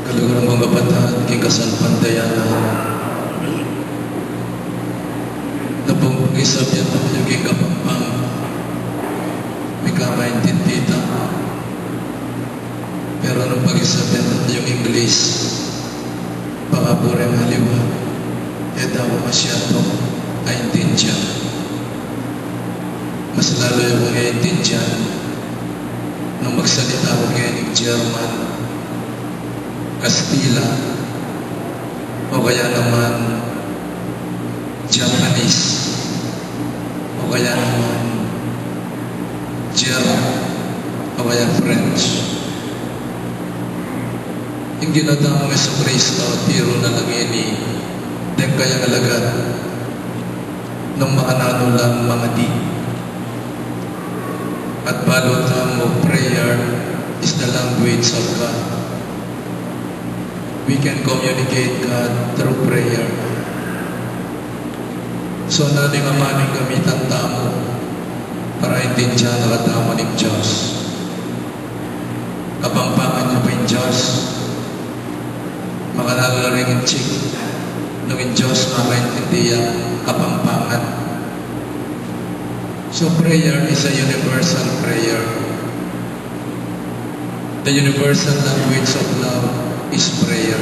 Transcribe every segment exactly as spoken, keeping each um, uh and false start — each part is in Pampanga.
Kaluguran kung kapatad king kasalpantayanan, nung pagisabyan tamu king Kapampangan, mika maintindian. Pero nung pagisabyan tamu king English, baka pureng aliwa, e tamu masyadung aintindian. Mas lalu yu kung aintindian nung magsalita ku keni king German, Kastila, o kaya naman Japanese, o kaya naman German, o kaya French. Ing Ginu tamung Jesucristo, tiru na la ngeni deng kayang alagad nung makananu lang mangadi. At balu tamu, prayer is the language of God. We can communicate God through prayer. So, nanu ing amanung gamitan tamu para aintindian na katamu ning Dios? Kapampangan yu ba ing Dios? Makananu la ring chik nung ing Dios makaintindian Kapampangan. So prayer is a universal prayer. The universal language of love is prayer.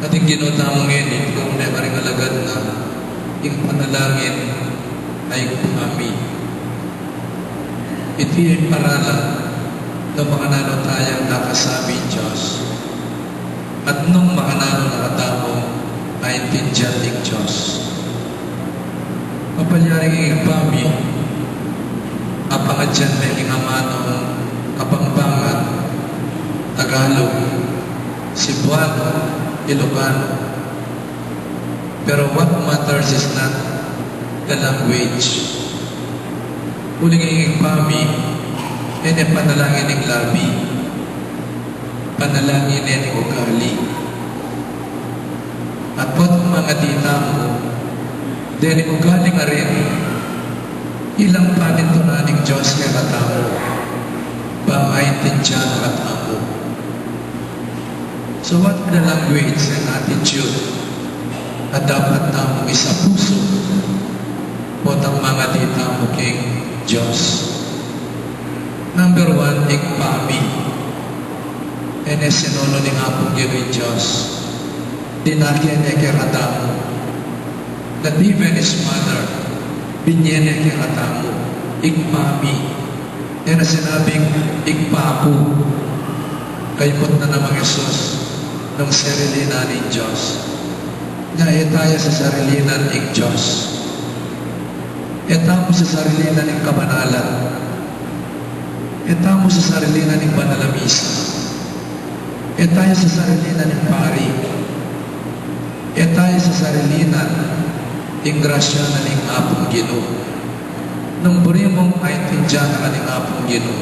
At ing Ginu tamu ngeni, kung ne karing alagad na, ing panalangin a ipami. Iti ing paralan nung makananu tayang akasabi ing Dios, at nung makananu na katamu aintindian ing Dios. Mapalyari ing Ibpa mi, apangadyan me king amanung Kapampangan, Tagalog, Cebuano, Ilocano. Pero what matters is not the language. Uling ing Ibpa mi, e ne panalangin ning labi, panalangin ne ning ugali. At potang mangadi tamu, dening ugaling arin, ilang panintunan ning Dios kekatamu, ba maintindian na katamu. So what the language and attitude a dapat tamung isapusu potang mangadi tamu king Dios? Number one, Ibpa mi. E ne sinulu ning Apung Ginu ing Dios, dinake ne kekatamu. The divine is mother, binye ne kekatamu, Ibpa mi. E na sinabing, Ibpa ku. Kaybat na namang Jesus nung sarilinan ning Dios. Nya, e taya sasarilinan ning Dios. E tamu sasarilinan ning kabanalan. E tamu sasarilinan ning banal a misa. E taya sasarilinan ning pari. E taya sasarilinan ing grasya na ning Apung Ginu. Nung buri mung aintindian na ka ning Apung Ginu,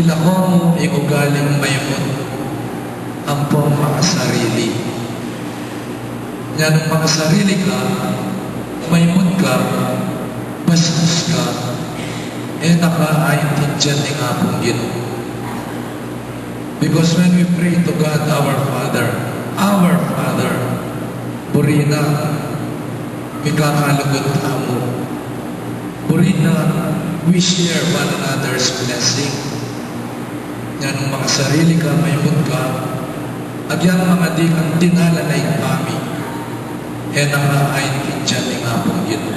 ilako mu ing ugaling maimut ampong makasarili. Nya nung makasarili ka, maimut ka, bastos ka, e na ka aintindian ning Apung Ginu. Because when we pray to God, our Father, our Father, buri na mikakalugud tamu. Buri na we share one another's blessing. Nya nung makasarili ka, maimut ka, agyang mangadi kang dinala na Ibpa mi, e na ka aintindian ning Apung Ginu.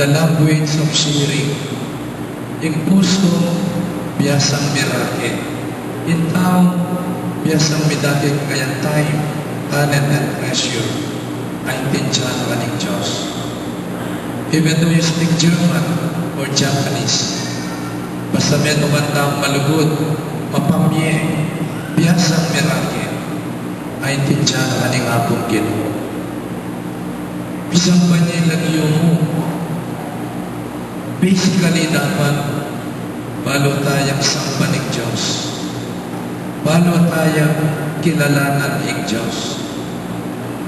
The language of sharing. Ing pusu, biasang mirake. Ing tau, biasang midake king kayang time, talent, and treasure. Aintindian na ka ning Dios. Even though you speak German or Japanese, basta metung kang taung malugud, mapamye, biasang mirake, aintindian na ka ning Apung Ginu. Pisamban ya ing lagyu mu. Basically, dapat balu tayang samban ing Dios. Balu tayang kilalanan ing Dios.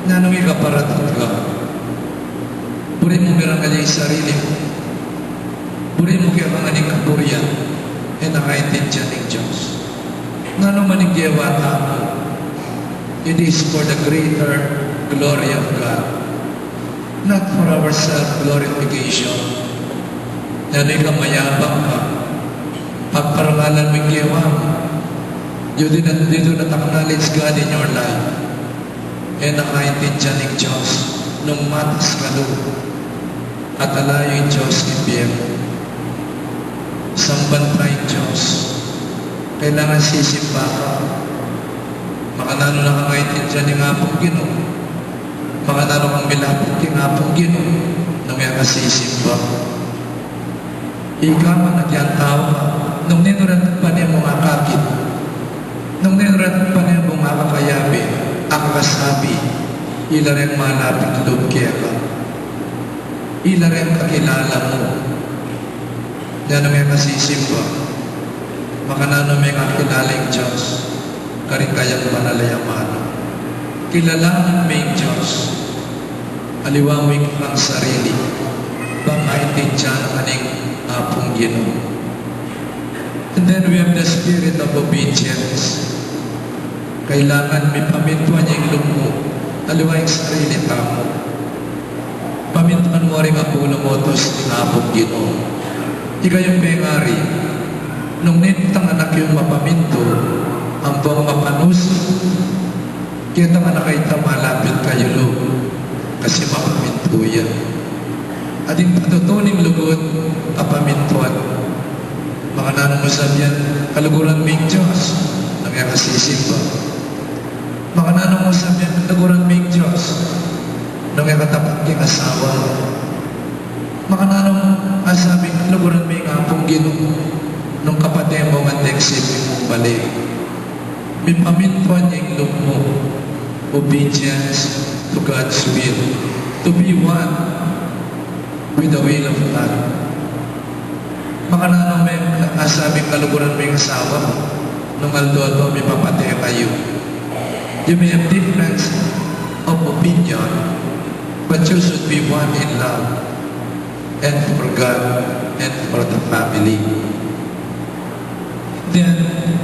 Nanu ing ikaparatang ka? Buri mu mirangal ya ing sarili mu. Buri mu kekang ing kapurian. E na ka aintindian ning Dios. Nanu man ing gewa tamu, it is for the greater glory of God, not for our self-glorification. Nanu ika mayabang ka, pagparangalan mu ing gewa mu, you did not, you do not acknowledge God in your life. E na kaintindian ning Dios nung matas ka lu. At ala yu ing Dios king bie mu. Samban ta ing Dios. Kailangan sisimba ka. Makananu na kang aintindian ning Apung Ginu? Makananu kang milapit king Apung Ginu nung e ka sisimba? Ika man agyang tau ka, nung ninu reng pane mung akakit, nung ninu reng pane mung akakayabe, akakasabi, ila reng malapit lub keka. Ila reng kakilala mu. Nanu me kasisimba? Makananu me kakilala ing Dios? Karing kayang manalaya manu. Kilalanan me ing Dios. Aliwa mu ing kang sarili, bang aintindian ka ning Apung Ginu. And then we have the spirit of obedience. Kailangan mipamintuan ya ing lub mu, aliwa ing sarili tamu. Pamintuan mu ring ampong lumutus ning Apung Ginu. Ikayung pengari, nung ninu tang anak yung mapamintu, ampong mapanus, ketang anak a ita malapit kayu lu, kasi mapamintu ya. At ing patutu ning lugud, kapamintuan. Makananu mu sabian, kaluguran me ing Dios, nung e ka sisimba? Makananu mu sabian, kaluguran me ing Dios, nung e ka tapat king asawa mu? Makananu mu sabian, kaluguran me ing Apung Ginu, nung kapate mu ngan deksipin mung bale? Mipamintuan ya ing lub mu. Obedience to God's will. To be one with the will of God. Makananu me asabing kaluguran me ing asawa mu nung aldo-aldo mipapate kayu? You may have difference of opinion, but you should be one in love and for God and for the family. Then,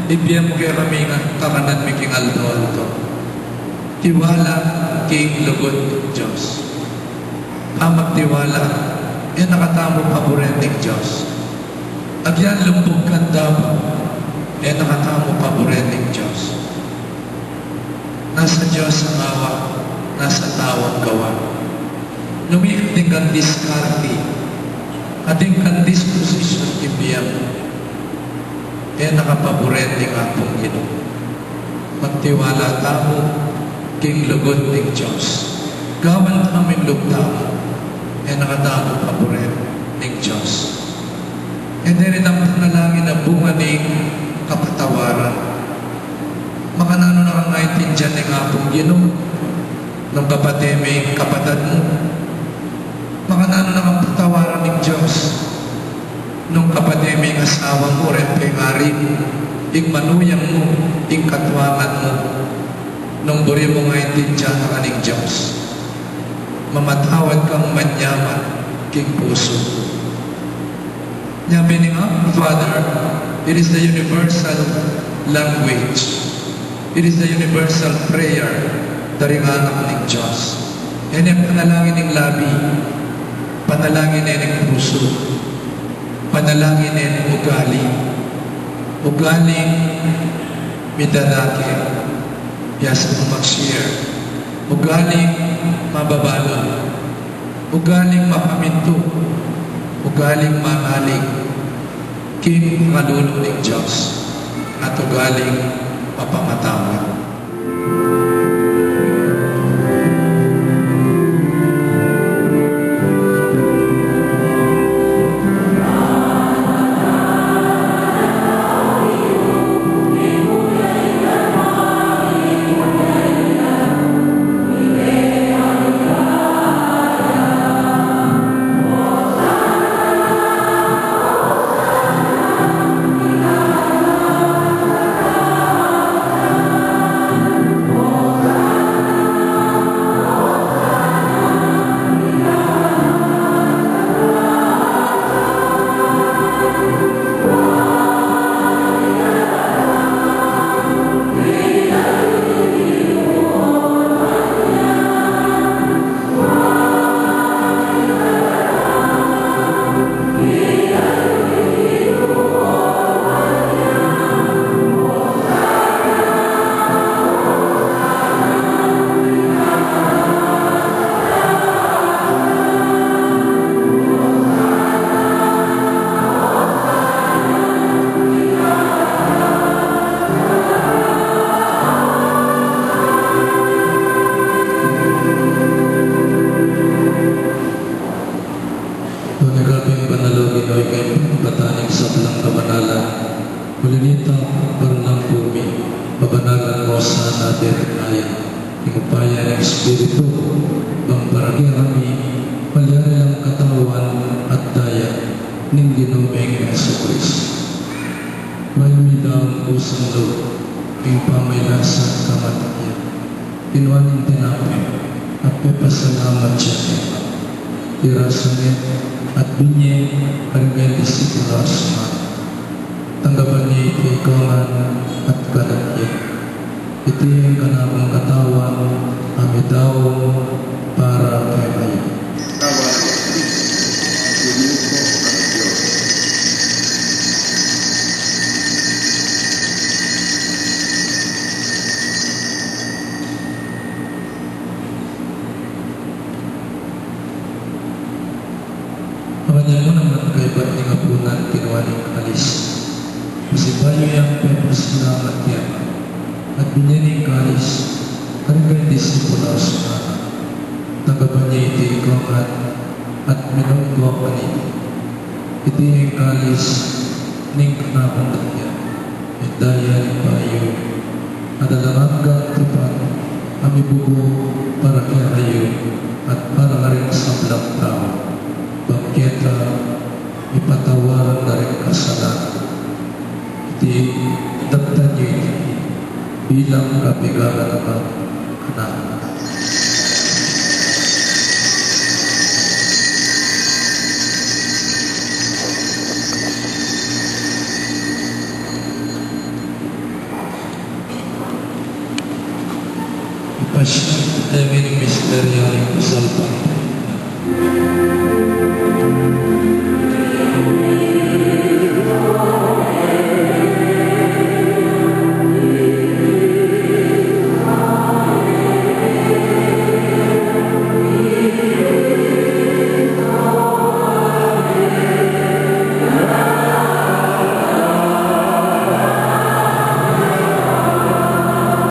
ibie mu kekami ing kakanan mi king aldo-aldo. Tiwala king lugud ning Dios. Pamagtiwala, e na katamu paburen ning Dios. Agyan lumbug kang Davao, e na katamu paburen ning Dios. Nasa Dios ing awa, nasa tau ing gawa. Nung e kating kang diskarte, kating kang disposisyun king bie mu, e na ka paburen ning Apung Ginu. Magtiwala tamu king lugud ning Dios. Gawan tamu ing lub tamu, e na katamu paburen ning Dios. E de rin ing panalangin a bunga ning kapatawaran. Makananu na kang aintindian ning Apung Ginu nung kapate me ing kapatad mu? Makananu na kang patawaran ning Dios nung kapate me ing asawa mu, reng pengari mu, ing manuyang mu, ing katuangan mu? Nung buri mung aintindian na ka ning Dios, mamatawad kang manyaman king pusu mu. Nya pin ing Our Father, it is the universal language. It is the universal prayer da ring anak ning Dios. E ne panalangin ning labi, panalangin ne ning pusu, panalangin ne ning ugali. Ugaling midadake, biasa mu mag-share. Ugaling mababalon. Ugaling mapamintu, ugaling manalig king kalulu ning Dios, at ugaling mapamatawad. Daya ning Espiritu, bang para kekami malyari lang katawan at daya ning Ginu ming Jesucristo. Bayu midaun kusang lub ing pamagkasakit at kamatayan, kinua ne ing tinape at pepasalamat ya keka, pirasu ne at binye karing disipulos na. Tanggapan ye iti ikayu ngan at kanan ye. Iti ing kanakung katawan a midaun para kekayu. Katawan ning Kristo, Ginu at Dios. Amanyaman naman kaybat ning apunan, kinua ne ing kalis, pasibayu yang pepasalamat ya, at binye ne ing kalis karing disipulos na, ngana: Tanggapan ye iti ikayu ngan at minum kayu kaniti. Iti ing kalis ning kanakung daya, ing daya ning bayu at alang anggang tipan, a mibubu para kekayu at para karing sablang tau, bang keta mipatawad la ring kasalanan. Iti, daptan yu iti bilang kapigaran ku kanaku. Ipasiag tamu ing misteryu ning kasalpantayanan.